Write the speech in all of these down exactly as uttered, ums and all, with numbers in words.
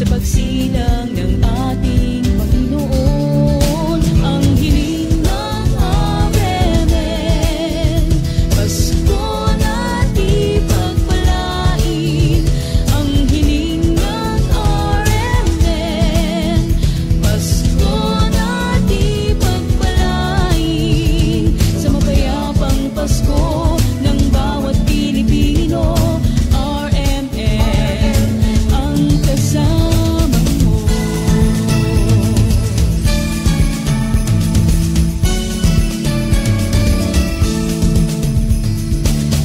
Pagsilang ng ating Panginoon, ang hiling ng R M N. Pasko na di pagpalain, ang hiling ng R M N. Pasko na di pagpalain, sa mapayapang Pasko ng bawat Pilipino, R M N ang kasama mo.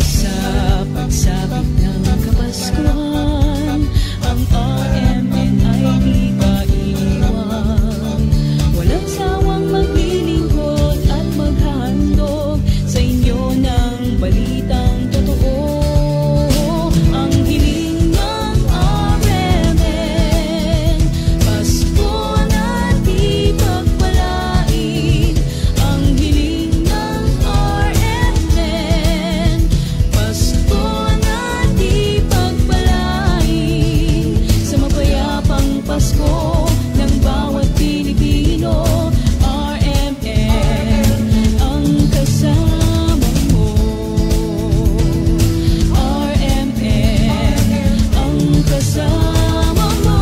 Sa pagsapit ng Kapaskuhan, ang R M N ay di pa iiwan. Walang sawang maglilingkod at maghahandog sa inyo ng balitang totoo. Ang hiling ng R M N, Pasko na di pagpalain. Ang hiling ng R M N, Pasko na di pagpalain. Sa mapayapang Pasko ng bawat Pilipino, R M N ang kasama mo. R M N ang kasama mo.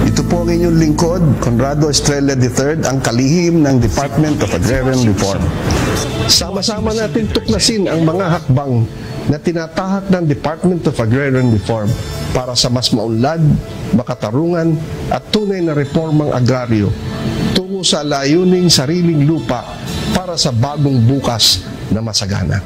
Ito po ang inyong lingkod, Conrado Estrella the third, ang kalihim ng Department of Agrarian Reform. Sama-sama natin tuklasin ang mga hakbang na tinatahak ng Department of Agrarian Reform para sa mas maunlad, makatarungan at tunay na reformang agraryo tungo sa layuning sariling lupa para sa bagong bukas na masagana.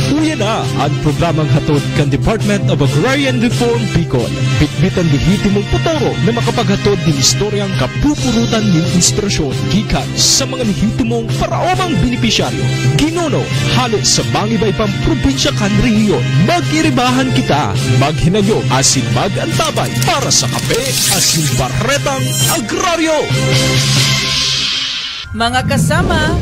Uya na an programang hatod kan Department of Agrarian Reform Bicol. Bitbit an lehitimong potoro na makapaghatod nin istoryang kapupurutan nin inspirasyon gikan sa mga lehitimong paraomang benepisyaryo, ginuno, hale sa mangiba-ibang probinsya kan rehiyon. Mag-iribahan kita, maghinanyog asin mag-antabay para sa Kape asin Baretang Agraryo. Mga kasama,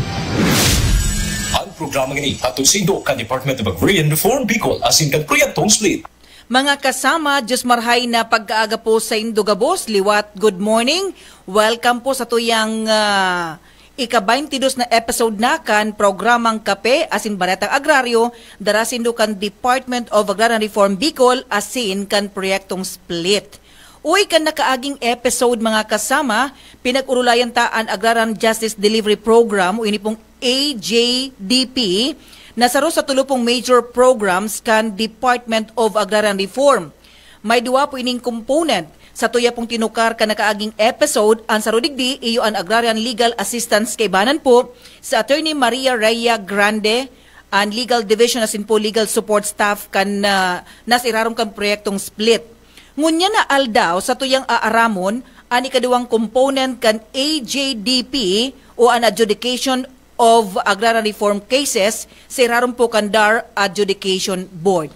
An programang ini hatod saindo kan Department of Agrarian Reform Bicol asin kan Proyektong SPLIT. Mga kasama, Diyos marhay na pagkaaga po saindo gabos, liwat good morning. Welcome po satuyang ah, ika-baynte dos na episode na kan programang Kape asin Baretang Agraryo, dara saindo kan Department of Agrarian Reform Bicol asin kan Proyektong SPLIT. Uy, kan nakaaging episode, mga kasama, pinag-orolayan ta an Agrarian Justice Delivery Program o ini pong A J D P na saro sa tulo pong major programs kan Department of Agrarian Reform. May duwa po ining component. Satuya pong tinukar kan nakaaging episode, an saro digdi iyo an Agrarian Legal Assistance kaibanan po si Attorney Maria Rhea Grande, an Legal Division asin po Legal Support Staff kan ah, nasa irarom kan proyektong SPLIT. Ngunyan na aldaw, satuyang aaramon an ikaduwang component kan A J D P o an Adjudication of Agrarian Reform Cases sa irarom po kan DAR Adjudication Board.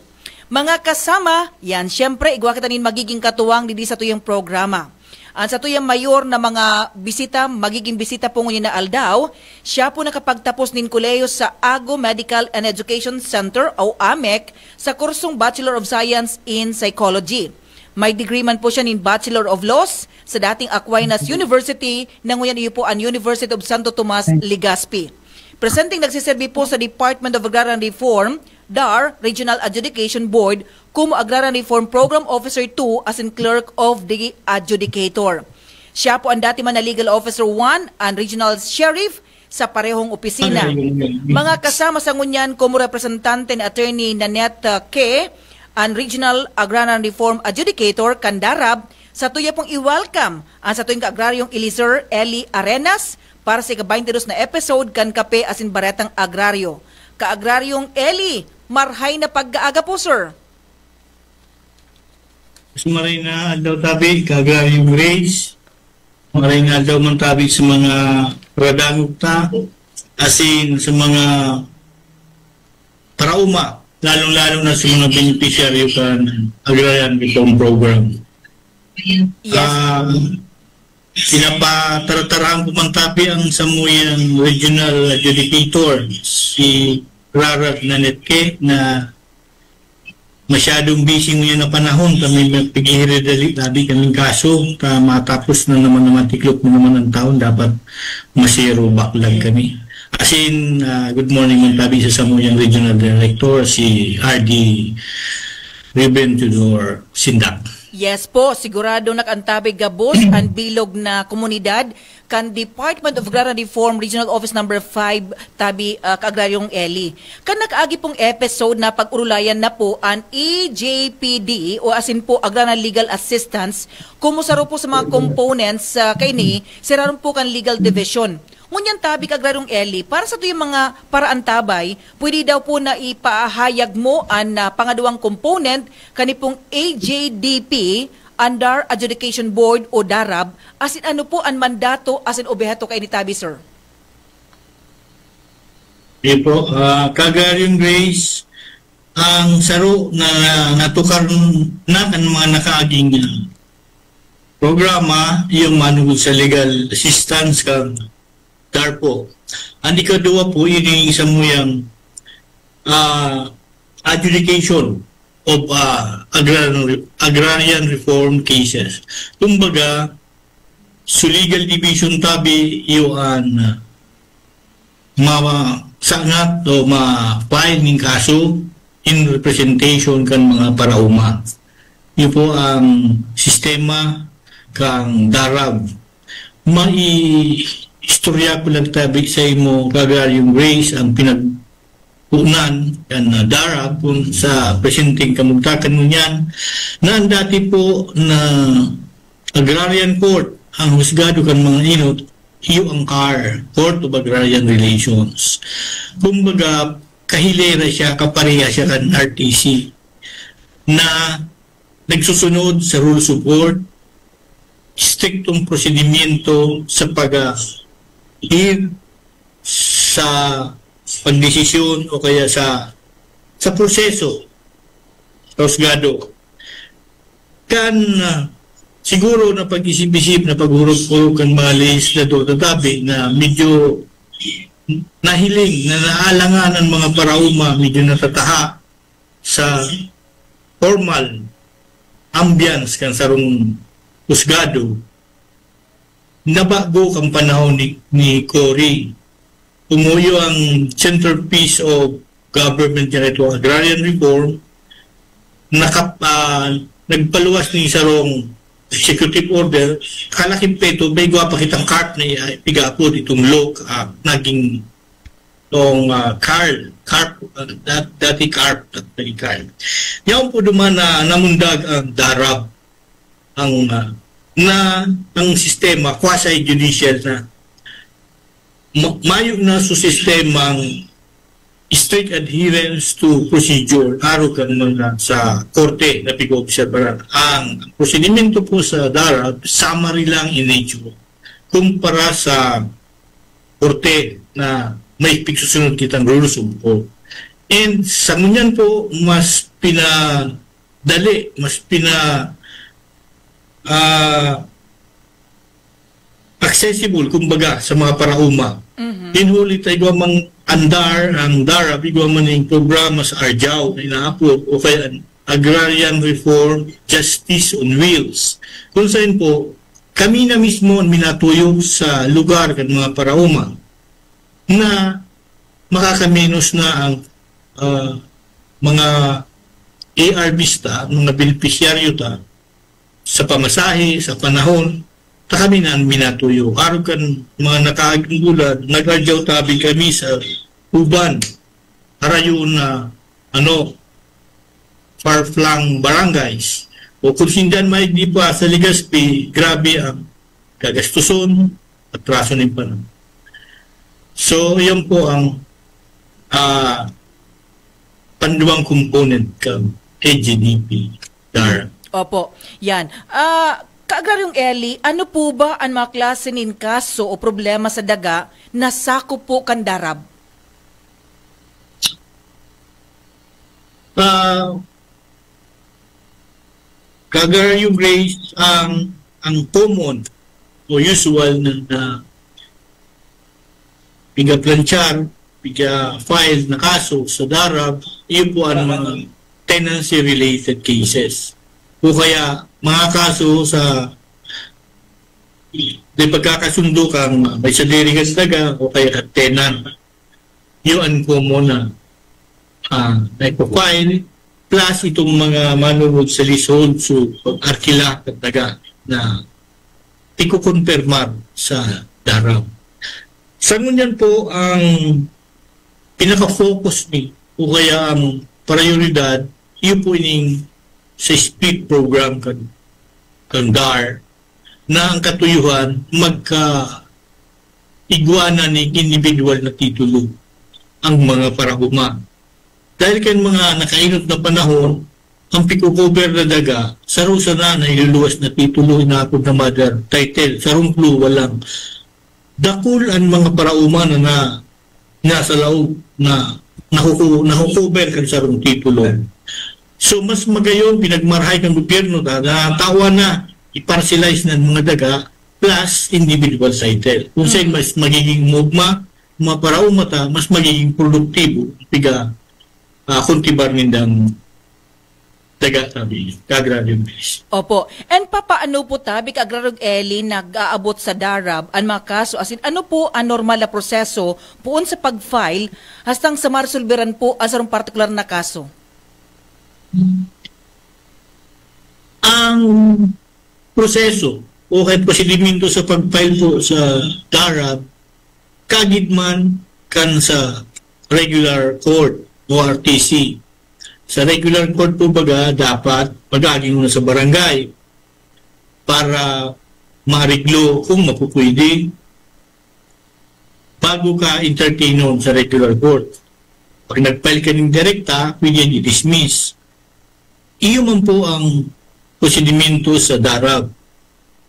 Mga kasama, yan siyempre, igwa kita nin magiging katuwang digdi satuyang programa. An satuyang mayor na mga bisita, magiging bisita po ngunyan na aldaw, siya po nakapagtapos nin kolehiyo sa Ago Medical and Education Center o AMEC sa kursong Bachelor of Science in Psychology. May degree man po siya nin Bachelor of Laws sa dating Aquinas University, na ngunyan iyo po an University of Santo Tomas, Legazpi. Presenteng nagsiserbi po sa Department of Agrarian Reform, DAR, Regional Adjudication Board, kumo Agrarian Reform Program Officer two asin Clerk of the Adjudicator. Siya po an dati man na Legal Officer one and Regional Sheriff sa parehong opisina. Mga kasama sa ngunyan, kumo representante ni Attorney Nanette Ke, an Regional Agrarian Reform Adjudicator kan DARAB, satuya pong i-welcome an satuyang ka-agraryong Eliezer Eli Arenas para sa ika-baynte dos na episode kan Kape asin Baretang Agraryo. Ka-agraryong Eli, marhay na pagkaaga po, sir. Mas maray na aldaw tabi, ka-agraryong Grace. Maray na aldaw man tabi sa mga radangog ta, asin sa mga trauma, lalong-lalo na sa mga benepisyaryo kan Agrarian Reform Program. Yes. Ah, Pinapatartarahan ko man tabi ang samuyang regional adjudicator, si Rara Nanetke, na masyadong busy ngayon na panahon. Kami magpighihiridali tabi kaming kaso, ta matapos na naman naman tiklop na naman ang taon, dapat masero backlog kami. As in, ah, good morning man tabi sa samuyang regional director, si R D Ruben Tudor Sindak. Yes po, sigurado nakaantabay gabos ang bilog na komunidad kan Department of Agrarian Reform Regional Office Number five, tabi, ah, Kaagraryong Eli. Kan nakaagi pong episode na pag-urulayan na po an E J P D o asin po Agrarian Legal Assistance, kumusaro po sa mga components sa kaini, siraron po kan Legal Division. Ngunyan tabi Kaagraryong Eli, para sa tuyong mga paraantabay, pwede daw po na ipahayag mo an ah, pangaduwang component kani pong A J D P, Andar Adjudication Board o DARAB, asin ano po an mandato asin obheto kaini tabi, sir? Di po, ah, Kaagraryong Grace, ang saro na natukar na kan mga nakaaging ah, programa, yung manugod sa legal assistance kan DARPO. Ang ikaduwa po, yun yung isa mo yung ah, adjudication of ah, agrarian, agrarian reform cases. Kumbaga, sa legal division tabi, yung ah, masangat o ma-file ning kaso in representation kan mga paraoma. Yun po ang sistema kang DARAB. Mai-istorya ko lang tabi sa imo, Kaagraryong Grace, ang pinag-unan kan ah, DARAB kung sa presenteng kamugtakan ngunyan, na ang dati po na agrarian court, ang husgado kan mga inot, iyo ang CAR, Court of Agrarian Relations. Kumbaga, kahilera siya, kapareha siya kan R T C, na nagsusunod sa rules of court, striktong prosedimento sa pag-, ah, hear sa pagdesisyon o kaya sa, sa proseso sa husgado. Kan, ah, siguro na pag-isip-isip, na paghurot-hurot kan mga legislador, tatabi na medyo nahiling na naalangan ang mga paraoma, medyo natataha sa formal ambience kan sarong husgado, nabago kan panahon ni, ni Cory. Kumuyo ang centerpiece of government niya ito, agrarian reform, nakap-, ah, nagpaluwas ni sarong executive order, kalaking peto, may igwa pa kitang CARP na i-, pigapod itong look, ah, naging tong ah, CARL, CARP, ah, dat-, dati CARP, dati CARL. Yaon po duman na namundag ang DARAB, ang, ah, na ang sistema, quasi-judicial na. Ma-, mayo na sa sistemang strict adherence to procedure, arog kan mga sa korte na pag-oobserbaran. Ang prosedimento po sa DARAB, summary lang in nature kumpara sa korte na may pagsusunod kitang rules of court. And sa ngunyan po, mas pinadali, mas pina, ah, accessible, kumbaga, sa mga parauma. Mhm. Hinuli tayo mang andar, ang DARAB, igwa man yung programa sa ARJAW na inaapod, o kaya Agrarian Reform, Justice on Wheels. Kung saan po, kami na mismo ang minatuyog sa lugar kan mga parauma na makakamenos na ang, ah, mga A R Bs ta, mga benepisyaryo ta, sa pamasahe, sa panahon, ta kami na ang minatuyo. Arog kan mga nakaaging bulan, nag-ARJAW tabi kami sa uban, harayo na, ano, far-flung barangays. O kung sindan may di pa sa Legazpi, grabe ang gagastuson, atraso ng panahon. So, yan po ang, ah, panduang component kan A G D P, Dar. Opo, yan. Ah, Kaagraryong Eli, ano po ba ang mga klase nin kaso o problema sa daga na sakop po kan DARAB? Ah, Kaagraryong Grace, ang, ang common o usual na, na piga-planchar, piga-file na kaso sa DARAB, iyo po ang mga tenancy-related cases. O kaya, mga kaso sa di pagkakasundo kang may sadiri kang daga o kaya ka tenant. Yun ang common na, ah, na ipo-file, plus itong mga manunod sa leasehold, so pag-arkila kang daga na ikukonfirmar sa DARAB. Sa ngunyan po, ang pinaka-focus ni o kaya ang prioridad, iyo po ining sa split program kan, kan DAR na ang katuyuhan magka igwanan ning individual na titulo ang mga paraoma. Dahil kan mga nakainot na panahon, ang piko-cover na daga, saro sana na iluluwas na titulo, inaapod na mother title, sarong clue, walang. Dakul ang mga paraoma na, na nasa laog na nakuku-, nakukover kan sarong titulo. So, mas magayon, pinagmarahay kan gobyerno, ta, na tawan na, i-parcelize na ang mga daga, plus individual title. Kung saan mas magiging mugma, mga paraoma ta, mas magiging produktibo, piga, ah, kultibar nindang daga, sabi niya, ka-agraryo, Miss. Opo. And papaano po ta, bika Agraryo Eli, nag-aabot sa DARAB an mga kaso? As in, ano po ang normal na proseso poon sa pag-file hastang sa maresolberan po ang sarong partikular na kaso? Ang proseso o kay prosedimento sa pag-file po sa DARAB, kagid man kan sa regular court o R T C. Sa regular court po baga, dapat mag-agi muna sa barangay para mareglo kung mapupwede bago ka entertainon sa regular court. Pag nag-file ka ning direkta, pwede yan i-dismiss. Iyo man po ang prosedimento sa DARAB.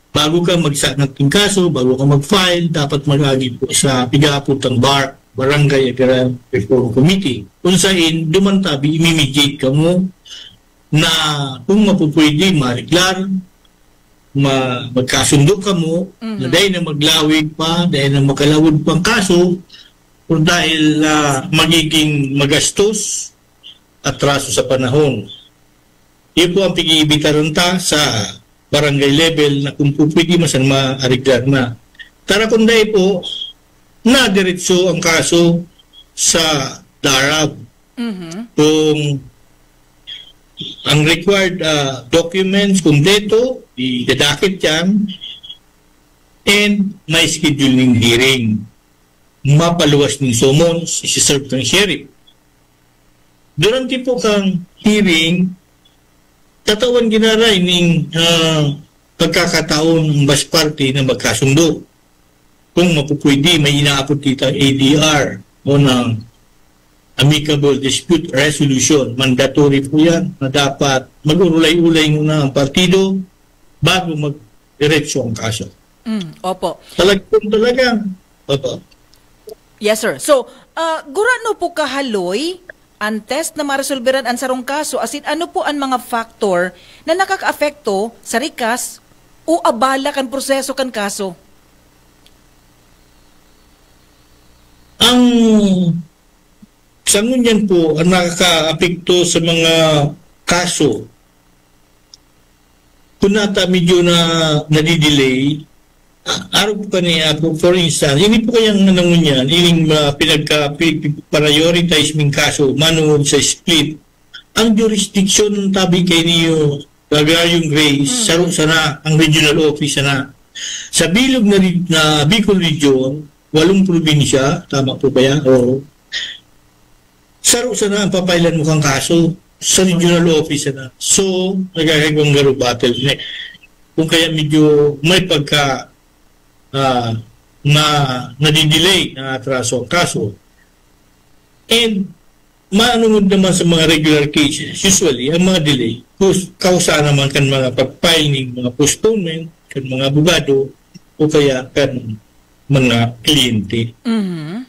Bago ka magsangat ng kaso, bago ka mag-file, dapat mag-agi po sa pigaapod ang BARC, Barangay Agrarian Reform Committee. Kung sain, duman tabi, imimidyate kamo na kung mapupwede, mareglar, ma-, magkasundo kamo, na dahil na maglawig pa, dahil na makalawod pang kaso, o dahil, ah, magiging magastos, atraso sa panahon. Iyo po ang pag-iimbitaran ta sa barangay level na kung po pwede, masan maareglar na. Tara kung dai po, na diretso ang kaso sa DARAB. Mhm. Kung ang required, ah, documents, kumpleto, idadakit yan, and may scheduling hearing. Mapaluwas ning summons, isi-serve kan sheriff. Durante po kang hearing, tatawan giraray ning, ah, pagkakataon ang bas party na magkasundo. Kung mapupwede, may inaapod kita A D R o ng amicable dispute resolution. Mandatory po yan na dapat mag-urulay-ulay muna ang partido bago mag-diretso ang kaso. Mm, opo. Talag-, kung talagang, opo. Yes, sir. So, ah, gurano po kahaloy ang test na maresolberan ang sarong kaso? As in, ano po ang mga factor na nakakaapekto sa rikas o abala kan proseso kan kaso? Ang sa ngunyan po, ang nakakaapekto sa mga kaso, kung nata medyo na nadidelay, a-, arog pa ni ako, for instance, ini po kayang nangunyan, ining mga pinagka-, pinag-prioritize ming kaso, manungod sa split. Ang jurisdiction tabi kay niyo, Agrariong Grace, saro sana ang regional office sana. Sa bilog na, re-, na Bicol Region, walong probinsya, tama po ba yan? Oo. Saro sana ang papailan mo kang kaso sa regional office sana. So, nagkakaigwang garo bottleneck. Kung kaya medyo may pagka, ah, na nadidelay, na atraso ang kaso. And maanungod naman sa mga regular cases, usually, ang mga delay, kus-, kausa naman kan mga pag-file ning mga postponement, kan mga abogado, o kaya kan mga kliyente. Mhm.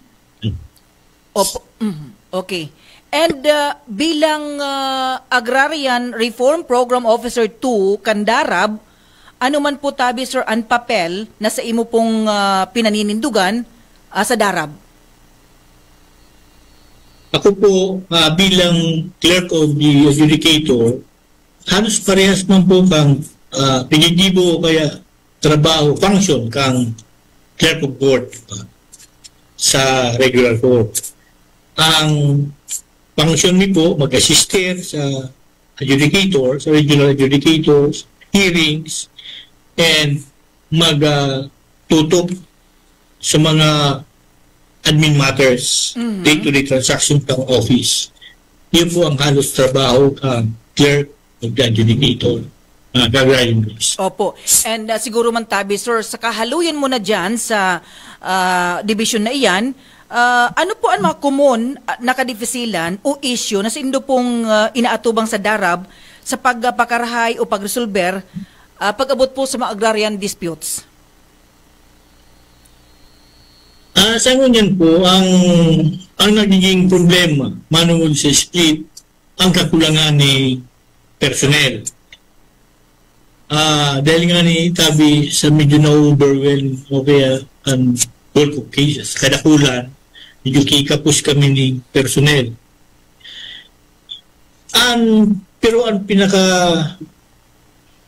Opo. Mhm. Okay. And, ah, bilang, ah, Agrarian Reform Program Officer two kan DARAB, Ano man po tabi, sir, an papel na sa imo pong, ah, pinaninindugan, ah, sa darab? Ako po, ah, bilang clerk of the adjudicator, halos parehas man po kang, ah, pinigibo o kaya trabaho, function kang clerk of court, ah, sa regular court. Ang function mi po, mag-assister sa adjudicator, sa regional adjudicators, hearings, and mag, ah, tutok sa mga admin matters, Mhm. day-to-day transactions ng office. Yun po ang halos trabaho ng clerk of the adjudicator, ah, Kagurayong Grace. Opo. And, ah, siguro man tabi, sir, sa kahaluyan mo na dyan sa, ah, division na iyan, ah, ano po ang mga komon, ah, na kadifisilan o isyu na saindo pong, ah, inaatubang sa darab sa pagpakarahay o pagresolber, ah, pag-abot po sa mga agrarian disputes? Ah, sa ngunyan po, ang, ang nagiging problema manungod sa split, ang kakulangan ni personnel. Ah, dahil nga ni tabi sa medyo na-overwhelm o kaya ang bulk of cases, kadakulan, medyo kikapos kami ni personnel. Ang, pero ang pinaka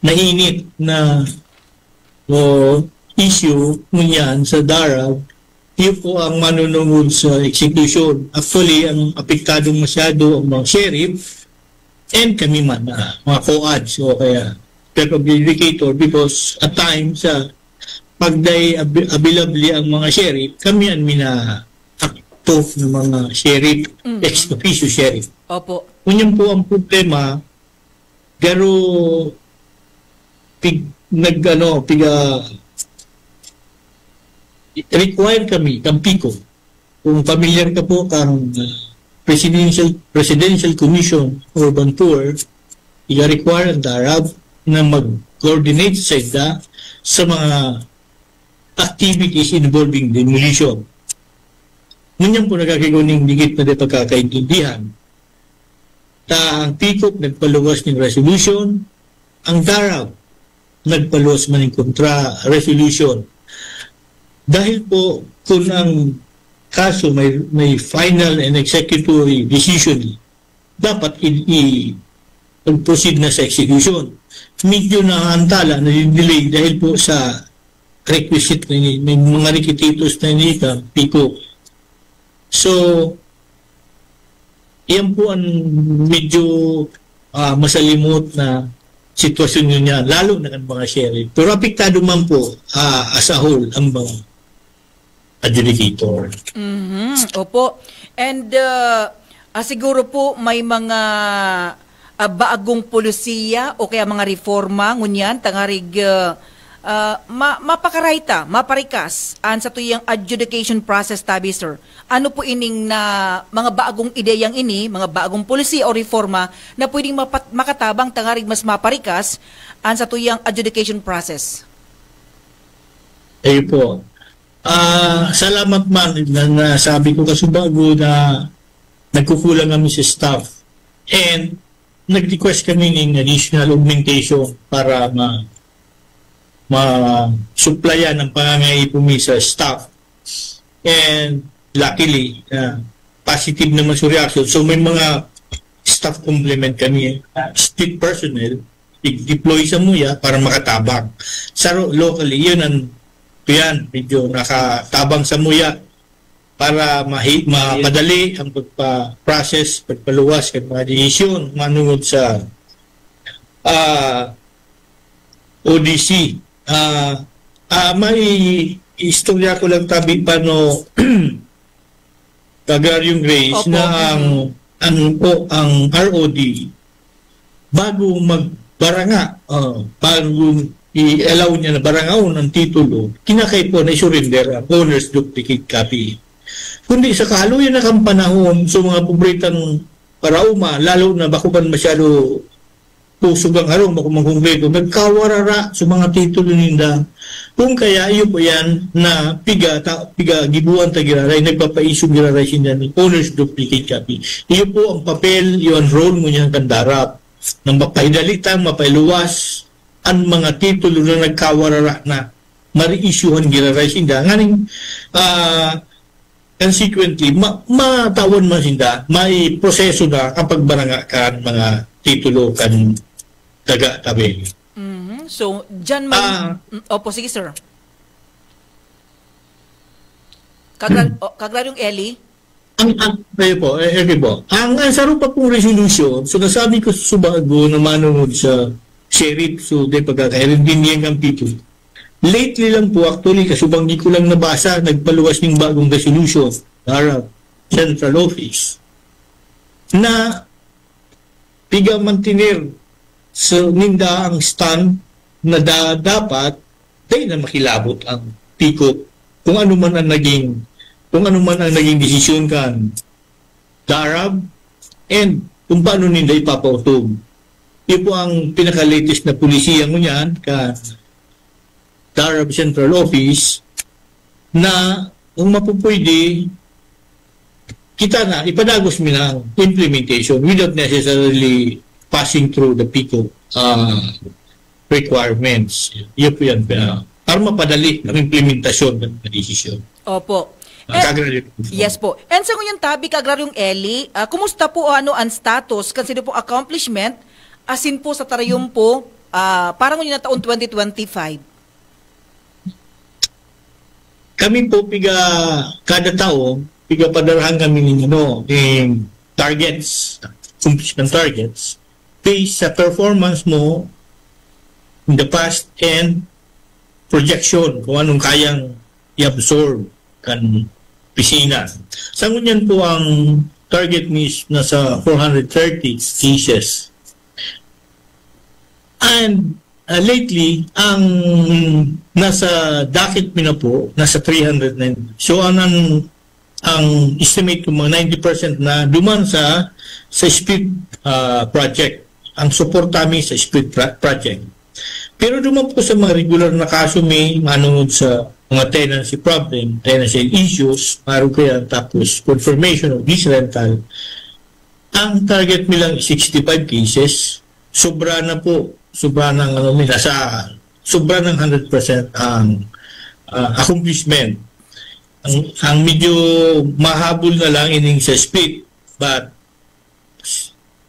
mainit na o issue ngunyan sa darab, yun po ang manunungod sa execution. Actually, ang apektado masyado ang mga sheriff and kami man, ah, mga co-ads o kaya clerk of adjudicator, because at times, ah, pag dai ab-, available ang mga sheriff, kami ang mina-acto ng mga sheriff, Mhm. ex officio sheriff. Opo. Ngunyan po ang problema, pero pig-, nag-, ano, piga-, require kami, kang PICO. Kung familiar ka po kang, uh, Presidential, Presidential Commission Urban Poor, iga-require ang darab na mag-coordinate sa SEDA sa mga activities involving demolition. Ngunyan po nagkakaroon ng dikit na di pagkakaintindihan. Ta ang PICO nagpaluwas ng resolution, ang darab nagpaluwas man ng kontra resolution. Dahil po, kung ang kaso may, may final and executory decision, dapat i-, i-, mag-proceed na sa execution. Medyo naantala, na-delay dahil po sa requisite na ini, may mga requisitos na ini sa PICO. So, yan po ang medyo, ah, masalimot na sitwasyon ngunyan, lalo na kan mga sheriff. Pero apektado man po, ah, as a whole, ang mga adjudicator. Mhm, opo. And, ah, ah, siguro po may mga, ah, bagong polisiya o kaya mga reforma ngunyan tangarig, ah, ah, ma-, mapakaray ta, maparikas an satuyang adjudication process tabi, sir. Ano po ining na mga bagong ideyang ini, mga bagong polisiya o reforma na pwedeng mapat-, makatabang tangarig mas maparikas an satuyang adjudication process? Ayun po. Ah, salamat man na nasabi ko kasubago na nagkukulang kami sa staff. And nag-request kami ng additional augmentation para ma-, ma-supplyan ang pangangaipo mi sa staff. And luckily, ah, positive naman sa reaction. So may mga staff complement kami, ah, split personnel, i-deploy sa muya para makatabang. Sa ro-, locally, yun ang, yan, medyo nakatabang sa muya para mahi-, mapadali ang pagpa-process, pagpaluwas ng mga desisyon manungod sa, ah, O D C. Ah, ah, may istorya ko lang tabi paano Agrarium Grace Opo. na ang, ang, o, ang R O D, bago magbaranga, ah, bago i-allow niya na barangaon ang titulo, kinakaipuhan na i-surrender ang owner's duplicate copy. Kundi sa kahaluyan na kang panahon, sa mga pobretang paraoma, lalo na bako pa masyado pusog ang harong, bako man kumpleto, nagkawarara sa mga titulo ninda. Kung kaya, iyo po yan na piga, ta, piga gibuan ta giraray, nagpapaisog giraray sinda ni owner's duplicate copy. Iyo po ang papel, iyo ang role mo niyan kan darab. Nang mapahidali ta, mapailuwas, an mga titulo na nagkawarara na, ma-reissuehan giraray sinda. Nganing, ah, consequently, ma-, matawan man sinda, may proseso na ang pagbaranga kan mga titulo kan daga tabi. Mhm. So, dyan may... Ah. Mm, opo, sige, sir. Kagra- o, Kagraryong Eli? Ang, ang, kayo po, eh, okay po. Ang, ang saro pa pong resolution, so nasabi ko sa subago na manungod sa sheriff, so di pagkakairindi niya ang people. Lately lang po, actually, kasubanggi ko lang nabasa, nagpaluwas ng bagong resolution, DARAB Central Office, na piga mantener sa ninda ang stand na da, dapat dai na makilabot ang PICO kung ano man ang naging, kung ano man ang naging desisyon kan DARAB and kung paano ninda ipapautob. Yun po ang pinaka-latest na polisiya ngunyan ka DARAB Central Office na kung mapupwede, kita na, ipadagos mi na ang implementation without necessarily passing through the PICO uh, requirements. Yun po yan. Uh, para mapadali ang implementasyon ng mga desisyon. Opo. Ang Eh, kagraryong Yes po. And sa ngunyan tabi, Kagraryong Eli, ah, kumusta po ano ang status kan sino pong accomplishment asin po sa tarayom po ah, para ngunyan na taon twenty twenty-five? Kami po, piga, kada taon, piga padarahan kami ng, ano, ng targets, accomplishment targets, based sa performance mo in the past and projection kung anong kayang i-absorb kan opisina. Sa ngunyan po, ang target mi is nasa four hundred thirty cases. And uh, lately, ang nasa docket mi na po, nasa three hundred na. So, ang, ang, ang estimate ko, mga ninety percent na duman sa sa SPID uh, project. Ang suporta mi sa SPID pro- project. Pero duman po sa mga regular na kaso mi, manungod sa mga tenancy problem, tenancy issues, maro kaya tapos confirmation of lease rental, ang target mi lang sixty-five cases. Sobra na po. Sobra na ang ano, nasa sobra ng hundred percent ang ah, accomplishment. Ang, ang medyo mahabol na lang ining sa SPID, but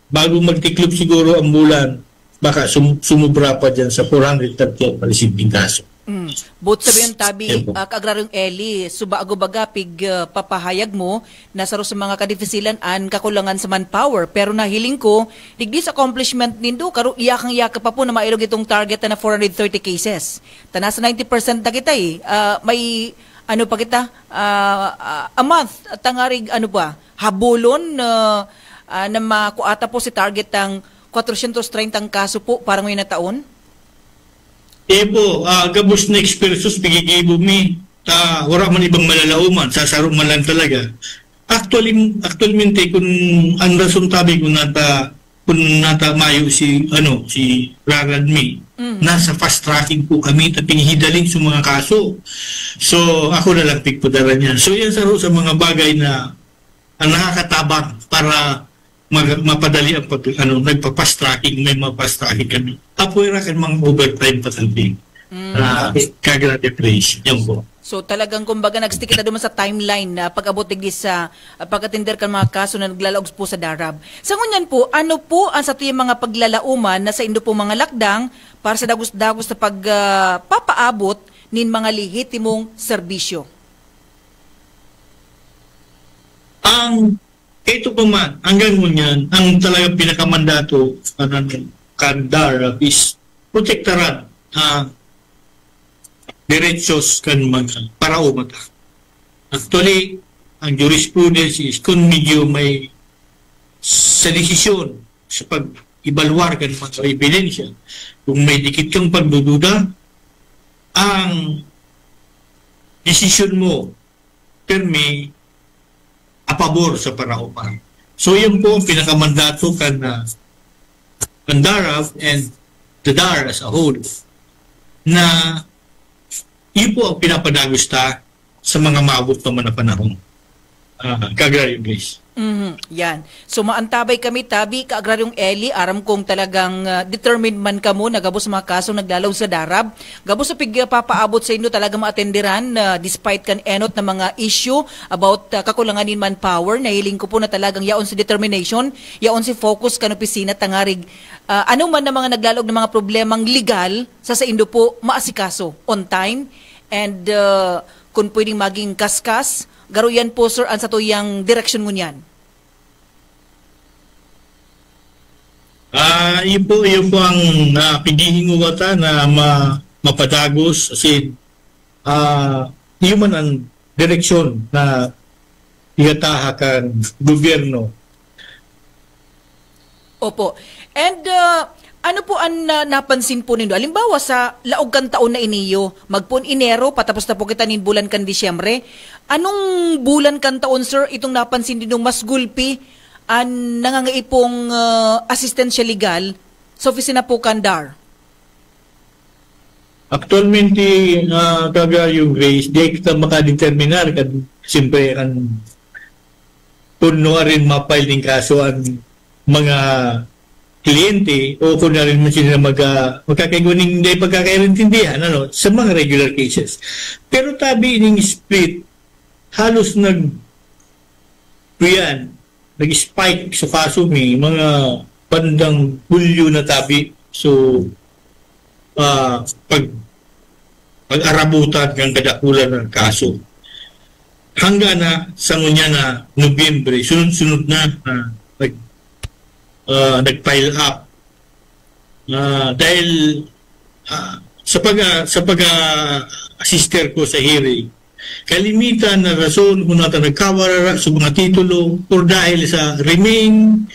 bago magtiklop siguro ang bulan, baka sum- sumubra pa dyan sa four hundred thirty ang receiving kaso. Mm. But sabi yung tabi, Yan po. ah, Kagraryong Eli, subago baga pig ah, papahayag mo na saro sa mga kadifisilan an kakulangan sa manpower. Pero nahiling ko, digdi sa accomplishment nindo, karo iyakang-iyaka pa po na mailog itong target na four hundred thirty cases. Ta nasa ninety percent na kita eh. Ah, may ano pa kita, ah, ah, a month, tangarig ano pa, habulon na ah, na makuata po si target ang four hundred thirty ang kaso po para ngayon na taon? Eh po, ah, gabos na ekspertos, pigigibo mi. Ta, wala man ibang malalaoman, sasaro man lang talaga. Actually, actualmente, kung ang rason tabi kung nata, kung nata mayo si, ano, si Rarad mi, Mm. nasa fast tracking po kami, ta pinihidali sa mga kaso. So, ako na lang pigpadara niyan. So, yan sa, sa mga bagay na ang nakakatabang para mag, mapadali ang pag, ano, nagpa-fast tracking, may mga fast tracking kami. Apuwera kan mga overtime pa tabi. Mm. Ah, kagrabe praise. Yan po. So talagang kumbaga nagstick kita duman sa timeline na pag-abot digdi sa ah, pagkatender kan mga kaso na naglalaog po sa DARAB. Sa ngunyan po, ano po ang satuyang mga paglalauman na sa indo pong mga lakdang para sa dagos-dagos na pag ah, papaabot nin mga lehitimong serbisyo? Ang ito pa man, hanggang ngunyan, ang talagang pinakamandato kanan kan DARAB is protektaran ang derechos kan mga paraoma ta. Actually, ang jurisprudence is kung medyo may sa desisyon sa pag-evaluar kan mga ebidensya, kung may dikit kang pagdududa, ang desisyon mo permi a pabor sa paraoma. So, yun po ang pinakamandato kan uh, kan DARAB and the DAR as a whole na yun po ang pinapadagos ta sa mga maabot pa man na panahon. ah, Ka-Agraryo Grace. Mhm, yan. So, maantabay kami, tabi, Ka-Agraryong Eli, aram kong talagang, ah, determined man kamo na gabos sa mga kasong naglalaw sa darab. Gabos sa pigpapaabot sa inyo talaga maatenderan, ah, despite kan enot na mga issue about, ah, kakulangan nin manpower. Nahiling ko po na talagang yaon si determination, yaon si focus kan opisina tangarig, ah, ano man na mga naglalaog na mga problemang legal, sa saindo po maasikaso on time and, ah, kung pwedeng maging kaskas, garo yan po, sir, ang satuyang direksyon ngunyan. Ah, iyo po, iyo po ang, ah, pighihinguwa ta na ma-, mapadagos, as in, ah, iyo man ang direksyon na igataha kan gobyerno. Opo. And, ah, ano po an, ah, napansin po nindo? Halimbawa, sa laog kan taon na iniyo, magpoon Enero, patapos na po kita nin bulan kan Disyembre. Anong bulan kan taon, sir, itong napansin nindong mas gulpi an nangangaipo kan, ah, asistensya legal sa opisina po kan DAR? Actualmente, ah, Ka-Agraryong Grace, di kita makadeterminar kan, siyempre, an kun nuarin ma-file nin kaso an mga kliyente o kun nuarin man sila mag-, ah, magkakaigwa nin di pagkakaintindihan, ano, sa mga regular cases. Pero tabi ning split, halos nag-, kuyan, nag-spike sa kaso mi, mga bandang Hulyo na tabi. So, ah, pag-, pag-arabutan kan kadakulan ng kaso. Hanggang na sa ngunyan na Nobyembre, sunod-sunod na, ah, nag-, ah, nag-pile up. Ah, dahil, ah, sa pag-, ah, sa pag-, ah, assister ko sa hearing, kalimitan na rason kun nata nagkawarara sa mga titulo or dahil sa remain,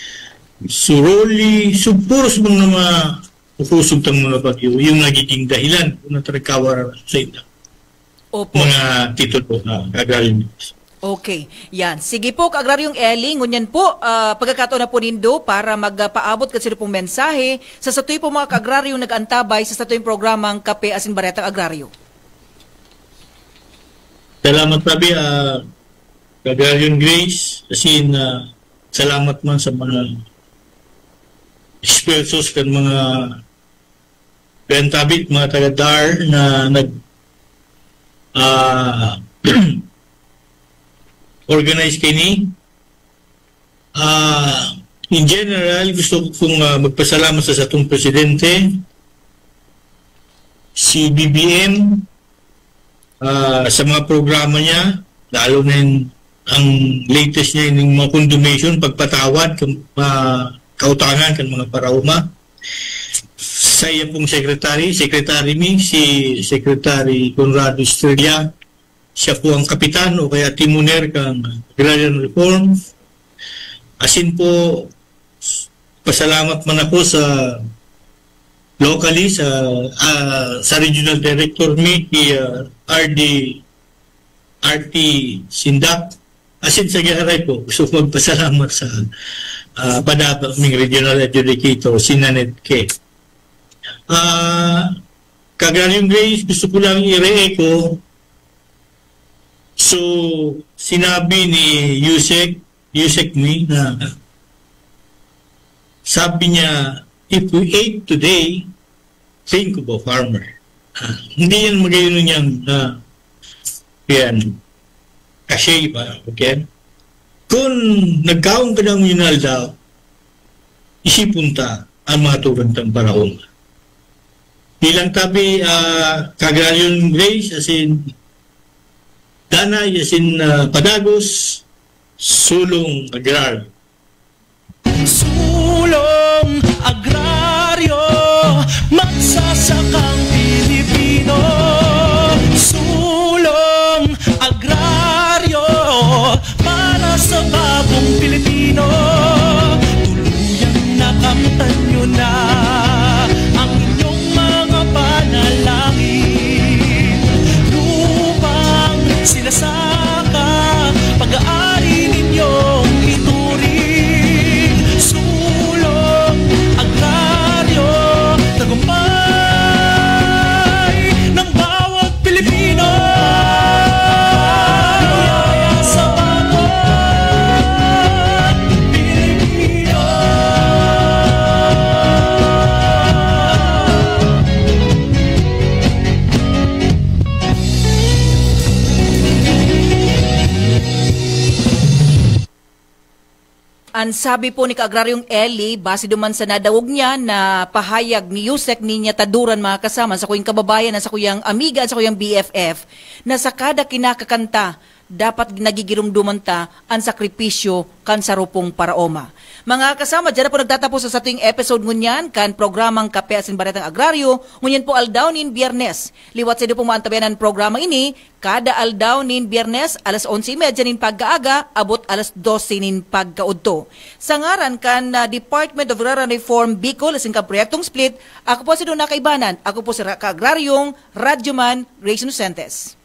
suroli, so puros mga, mga ukusog tang mga bagyo, yung nagiging dahilan kun nata nagkawarara sa inda. Opo. Mga titulo na agraryo. Okay. Yan. Sige po, Ka-Agraryong Eli, ngunyan po, ah, pagkakataon na po nindo para magpaabot kan sino pong mensahe sa satuy po mga ka-agraryong nag-antabay sa satuyang programang Kape asin Baretang Agraryo. Salamat tabi, ah, Ka-Agraryong Grace, asin, ah, salamat man sa mga esfuerzos kan mga kuyan tabi, mga taga DAR na nag, ah, organize kaini. Ah, in general, gusto ko pong, ah, magpasalamat sa satong presidente, si B B M, ah, sa mga programa niya, lalo na yung, ang latest niya, yung mga condonation, pagpatawad kan, ah, kautangan kan mga paraoma. Sa iya pong secretary, secretary mi, si Secretary Conrado Estrella, siya po ang kapitan o kaya timoner kan agrarian reform. Asin po, pasalamat man ako sa locally, sa, ah, sa regional director mi, si, ah, R D, R T Sindak. Asin sa giharay po, gusto ko magpasalamat sa, ah, padaba ming regional adjudicator, si Nanette Ke. Ah, Ka-Agraryong Grace, gusto ko lang i-re-echo. So, sinabi ni Yusek, Yusek Mi na sabi niya, "If we ate today, think of a farmer." Ah, hindi yan magayon niyang, ah, yan, kasi ba, okay? Kung nagkaon ka ng minal daw, isipon ta ang mga tugang tang paraoma. Bilang tabi, ah, Ka-Agraryong Grace, asin danay, asin, ah, padagos, Sulong Agraryo. Sulong Agraryo, magsasakang Pilipino. Sulong Agraryo, para sa bagong Pilipino. Tuluyang nakamtan nyo na ang inyong mga panalangin. Lupang sinasaka, pag-aari ninyong ituring. Sulong Agraryo, tagumpay ng bawat Pilipino. Sa bago An sabi po ni Kaagraryong Ellie, base duman sa nadangog niya na pahayag ni Yusek Niña Taduran, mga kasama, sa kuyang kababayan, sa kuyang amiga, sa kuyang B F F, na sa kada kinakakanta, dapat nagigirumduman ta an sakripisyo kan sarupong paraoma. Mga kasama, dyan na po nagtatapos sa sating episode ngunyan kan programang Kape asin Baretang Agraryo, ngunyan po aldaw nin Biyernes. Liwat sa indo pong maantabayan an programa ini, kada aldaw nin Biyernes, alas onse y media nin pagkaaga, abot alas dose nin pagkaudto. Sa ngaran kan, ah, Department of Rural Reform Bicol, asin kan Proyektong SPLIT, ako po si Dona Kaibanan, ako po si Ra-, Kaagraryong Radyoman Grace Inocentes.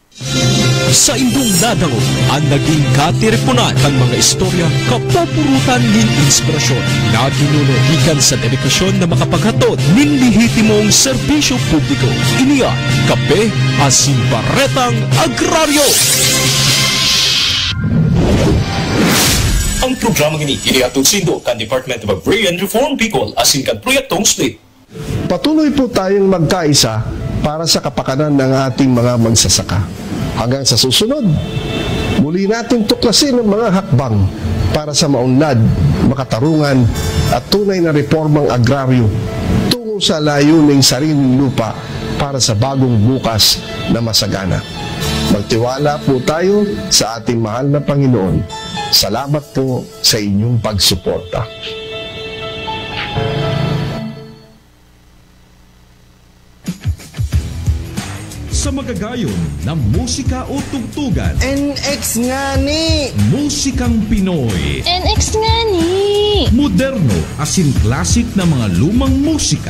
Sa indong nadangog an naging katiriponan kan mga istorya, kapupurutan nin inspirasyon na ginuno gikan sa dedikasyon na makapaghatod nin lehitimong serbisyo publiko. Ini an Kape asin Baretang Agraryo. Ang programang ini inihatod saindo kan Department of Agrarian Reform Bicol asin kan Proyektong SPLIT. Patuloy po tayong magkaisa para sa kapakanan ng ating mga magsasaka. Hanggang sa susunod, muli natin tuklasin ang mga hakbang para sa maunlad, makatarungan at tunay na reformang agraryo tungo sa layuning sariling lupa para sa bagong bukas na masagana. Magtiwala po tayo sa ating mahal na Panginoon. Salamat po sa inyong pagsuporta. Sa magagayon na musika o tugtugan, N X ngani! Musikang Pinoy. N X ngani! Moderno asin classic na mga lumang musika.